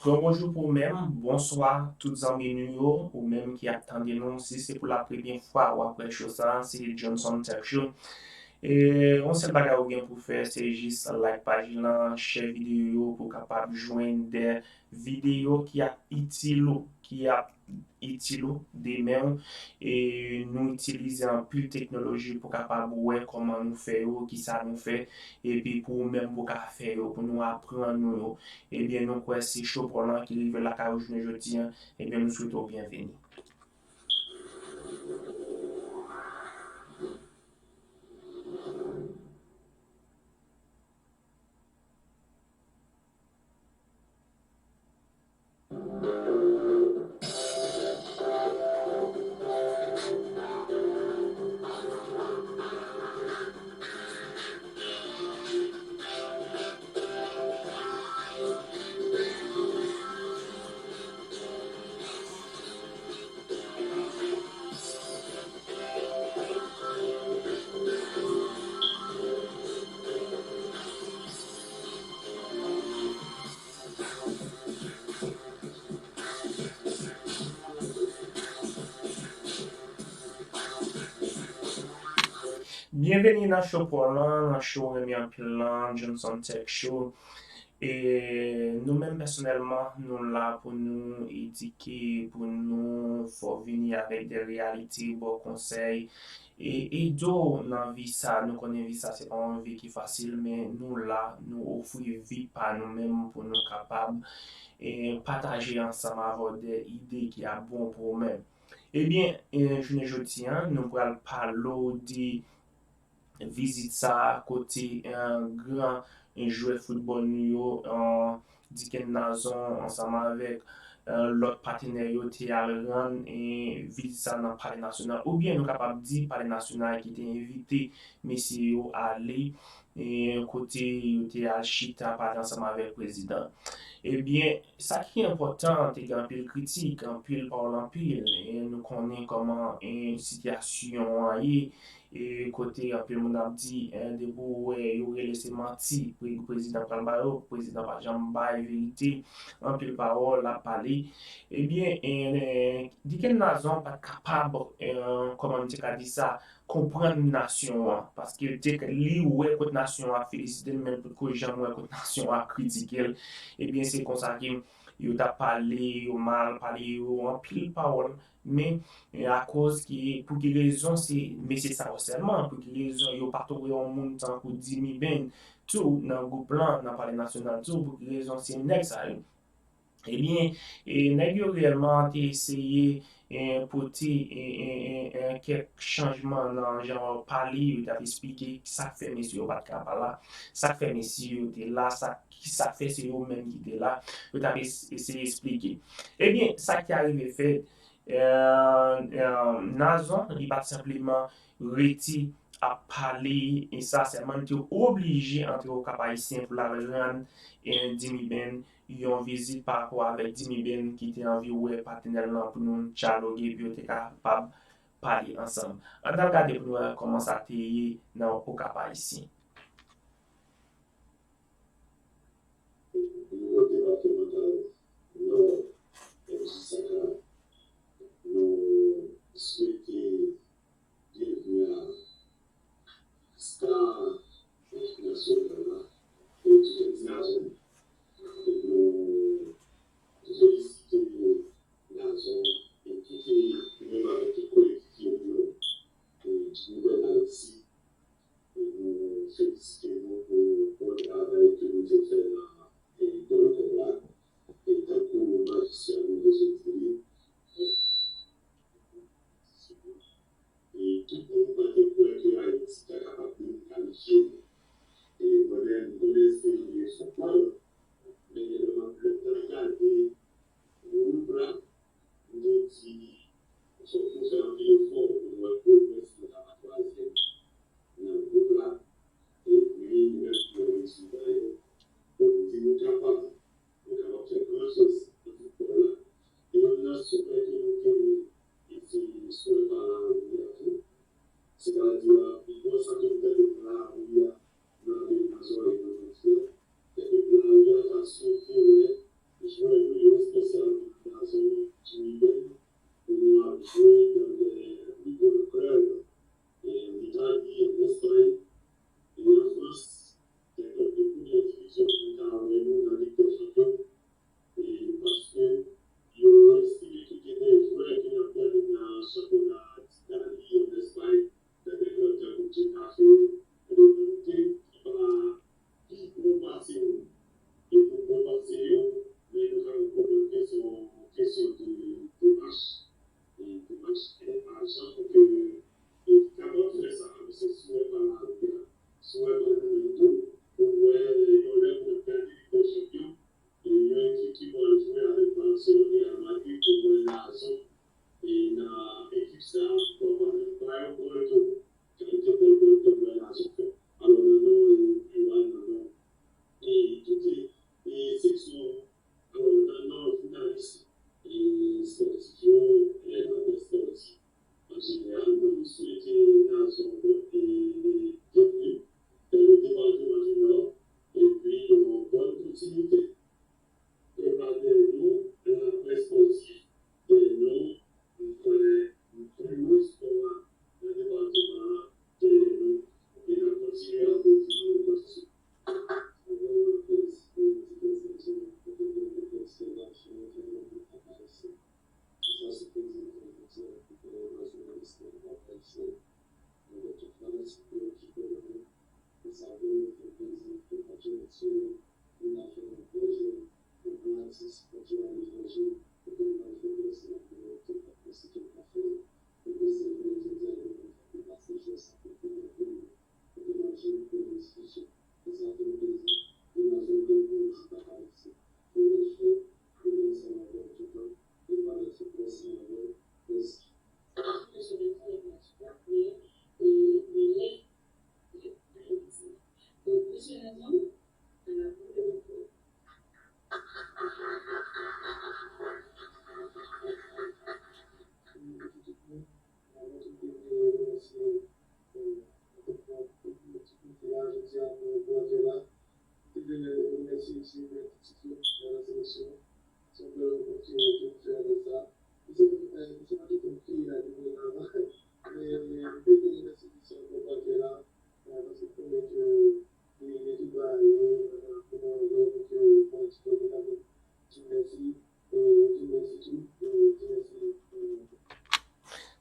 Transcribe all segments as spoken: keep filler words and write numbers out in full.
Bon, bonjou pou ou menm, bonswa tout zanmi nou yo, ou menm ki ap tande nou. Si se pou la premyè fwa w ap wè show sa, se Johnson Tech Show. E yon sèl bagay ou gen pou fè, se jis like paj lan, share videyo yo pou w kapab jwenn de videyo ki ap itil ou, ki ap itil ou demen. E nou itilize anpil teknoloji pou kapab wè kòman nou fè yo, kisa nou fè, epi pou ou menm pou ka fè yo, pou nou aprann ou yo. Ebyen, nou kwè se show pa w lan ki rive lakay ou jounen jodi an, ebyen, nou swete w byenveni. Byenveni nan show pa w lan, nan show ou renmen anpil lan, Johnson Tech Show. E nou menm pèsonèlman, nou la pou nou edike, pou nou fè w vini avèk de reyalite, ba w konsèy, e ede w nan vi sa. Nou konnen vi sa se pa yon vi ki fasil, men nou la, nou ofri vi pa nou menm pou nou kapab, e pataje ansanm avè w de ide ki ap bon pou ou menm. Ebyen, e jounen jodi an, nou pral pale w de vizit sa a kote, eh, gran jwè foutbòl nou yo, eh, Dicken Nazon ansanm avèk, eh, lòt patenè yo te al rann, eh, vizit sa nan Palè Nasyonal, oubyen nou kapab di Palè Nasyonal ki te envite mesye yo ale, eh, kote yo te al chita pale ansanm avèk prezidan. Ebyen, sa ki enpòtan, te gen anpil kritik, anpil pawòl anpil, e nou konnen kòman, e, sitiyasyon an ye, e kote anpil moun ap di, e, depi w wè yo rele se manti, pre-, prezidan pral ba yo, prezidan pa janm bay verite, anpil pawòl l ap pale. Ebyen, e, e, Dicken Nazon pa t kapab, e, kòman m te ka di sa, konprann nasyon an, paske te, li wè kot nasyon an ap felisite l, men l potko janm wè kot nasyon an ap kritike l. Ebyen, se konsa ke yo t ap pale yo mal, pale yo anpil pawòl, men, e, akoz ki, pou ki rezon se mesye sa yo sèlman, pou ki rezon yo pa t wè yon moun tankou Jimmy Ben tou nan gwoup lan, nan Palè Nasyonal tou, pou ki rezon se nèg sa yo. Ebyen, e, nèg yo reyèlman te eseye, e, pote, e, e, e, e, kèk chanjman nan jan yo pale, yo t ap esplike sa k fè mesye yo pa t ka pa la, sa k fè mesye yo te la, sa, ki sa k fè se yo menm ki te la, yo t ap es-, eseye esplike. Ebyen, sa ki arive fèt, e, e, Nazon, li pa t senpleman rete ap pale, e sa sèlman, li te oblije antre Okap Ayisyen pou l al rann, e, Jimmy Ben yon vizit parapò avèk Jimmy Ben ki te anvi wè patnè l lan pou nou dyaloge, pou yo te kapab pale ansanm. Ann al gade pou nou wè kòman sa te ye nan Okap Ayisyen. Nivo depatmantal Nò, M J S A K, nou swete byenvni a sta nasyonal la, e Dickens Nazon. E nou felisite Nazon e kite menm avèk tout kolektif yo, e Jimmy Ben Alexis, e nou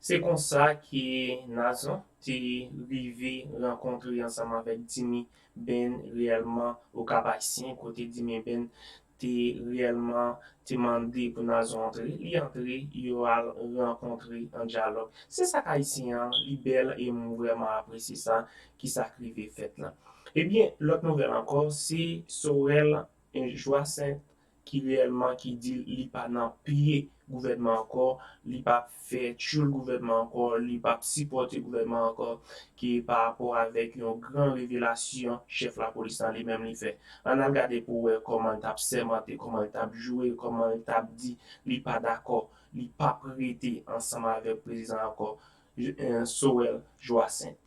Se konsa ke Nazon te rive rankontre ansanm avèk Dimy Ben reyèlman Okap Ayisyen, kote Dimy Ben te reyèlman te mande pou Nazon antre. Li antre, yo al rankontre an dyalòg. Se sa k Ayisyen an, li bèl e m vrèman apresye sa ki sa k rive fèt la. Ebyen, lòt nouvèl ankò, se Sorel Joassaint ki reyèlman ki di li pa nan pye gouvènman ankò, li p ap fè tchoul gouvènman ankò, li p ap sipòte gouvènman ankò, ki pa rapò avèk yon gran revelasyon chèf lapolis lan li menm li fè. Ann al gade pou wè kòman l t ap sèmante, kòman l t ap joure, kòman l t ap di li pa dakò, li p ap rete ansanm avèk prezidan ankò, Sorel Joassaint.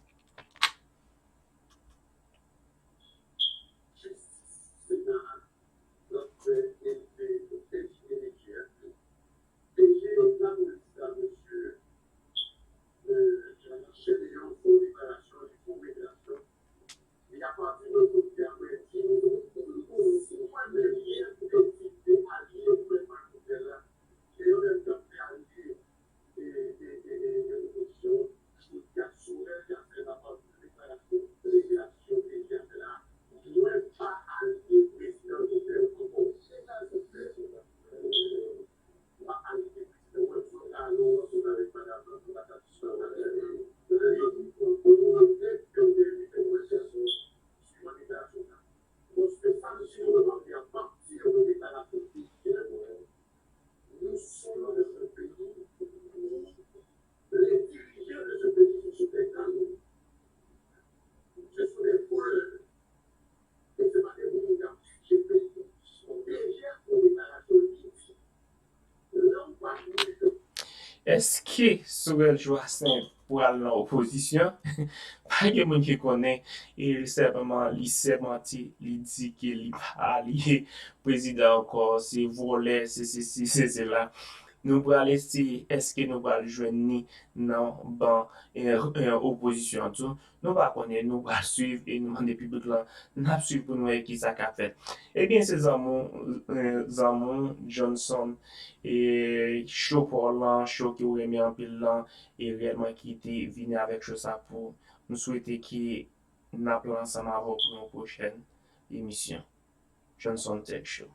Èske Sorel Joassaint pral nan opozisyon? Pa gen moun ki konnen. E li sèlman, li sèmante, li di ke li pa alye prezidan ankò, se vòlè, se sesi, se sela. Nou pral eseye, èske nou pral jwenn ni nan ban, e, e, opozisyon an tou? Nou pa konnen, nou pral swiv e nou mande piblik lan, n ap swiv pou nou wè kisa k ap fèt. Ebyen, se zanmi w, e, zanmi w Johnson, e, cho pa w lan, cho ke w renmen anpil lan, e reyèlman ki te vini avèk cho sa pou w. Nou swete ke n ap la ansanm avè w pou yon pwochèn emisyon. Johnson Tech Show.